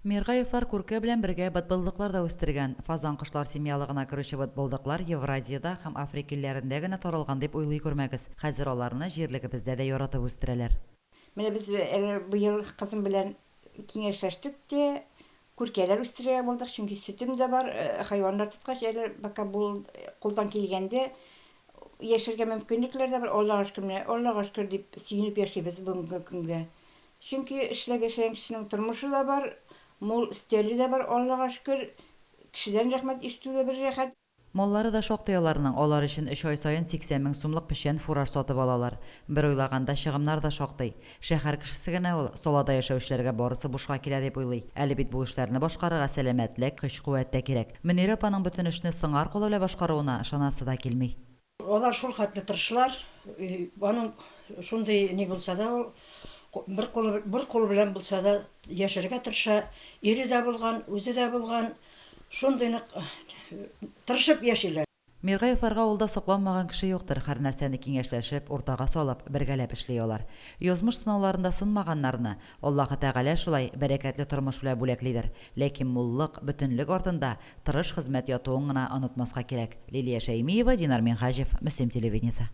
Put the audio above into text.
Миргаевлар күркә белән бергә бытбылдыклар да үстергән. Фазан кошлар семьялыгына керүче бытбылдыклар Евразиядә һәм Африка илләрендә генә таралган дип уйлый күрмәгез. Хәзер аларны җирлегебездә дә яратып үстерәләр. Менә без әле быел кызым белән киңәшләштек тә, күркәләр үстерергә булдык, чөнки сөтем дә бар, хайваннар тоткач әле пока бу кулдан килгәндә яшәргә мөмкинлекләр дә бар, Аллага шөкер, менә Аллага шөкер дип сөенеп яшибез бүгенге көнгә. Чөнки эшләп яшәгән кешенең тормышы да бар, мул өстәле дә бар, Аллага шөкер, кешедән рәхмәт ишетү дә бер рәхәт. Маллары да шактый аларның, алар өчен өч ай саен 80 мең сумлык печән, фураж сатып алалар. Бер уйлаганда, чыгымнар да шактый. Шәһәр кешесе генә ул, салада яшәүчеләргә барысы бушка килә дип уйлый. Әле бит бу эшләрне башкарырга сәламәтлек, көч-куәт тә кирәк. Мөнирә апаның бөтен эшне сыңар кулы белән башкаруына ышанасы да килми. Алар шул хәтле тырышлар, аның шундый ни булса да ул бер кулы бер кул белән булса да яшәргә тырыша. Ире дә булган, үзе дә булган. Шундый нык тырышып яшиләр. Миргаевларга авылда сокланмаган кеше юктыр, һәрнәрсәне киңәшләшеп, уртага салып, бергәләп эшли алар. Язмыш сынауларында сынмаганнарны, Аллаһы Тәгалә шулай бәрәкәтле тормыш белән бүләклидер. Ләкин муллык, бөтенлек артында тырыш хезмәт ятуын гына онытмаска кирәк. Лилия Шәймиева, Динар Минһаҗев, Мөслим телевидениесе.